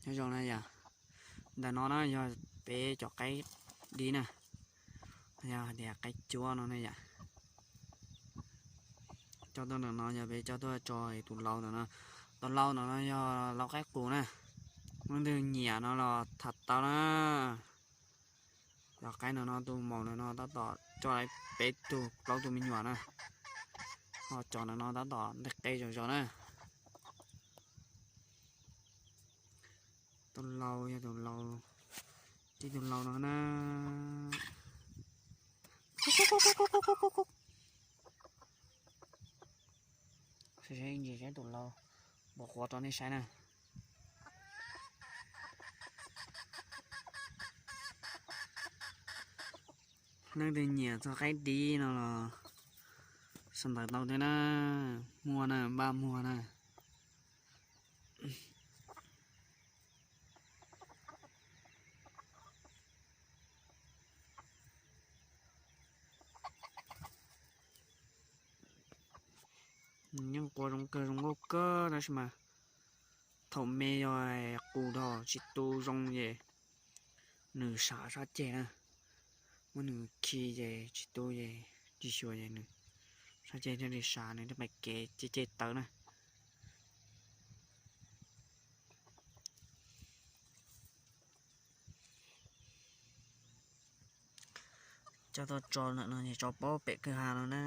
Nyob zoo na yom, ntawm no na yog peb cov qaib dib na, yog tias qaib cuab no na yom. Coj tuaj ntawm no yog peb coj tuaj tso tus lau ntawm no. Tus lau ntawm no yog lau qaib qus na, leej twg nyiam no los tham tau na. Cov qaib no no tus maum ntawm no tab tom coj peb tug plaub tug me nyuam na, ho cov ntawm no tab tom ntes qe zom zaws na. Tus lau yog tus lau, tib tus lau no na. Saib saib ntsis saib tus lau, npau quav rau nej saib na. Leej twg nyiam txog qaib dib no los sau ntawv tau thiab na, muag na, npaj muag na. Yeej qua zoo kawg, zoo nkauj kawg tab sis mas thaum me yog qus dhau tsis tu zoo ces nws sam sab ceg na, muab nws khi ces tsis tu ces tsis xyuas ces nws sab ceg thiaj li sam, nws thiaj pais kev ceg ceg tawv na. Coj tuaj tso lawm no ces tso pab pem kwj ha no na.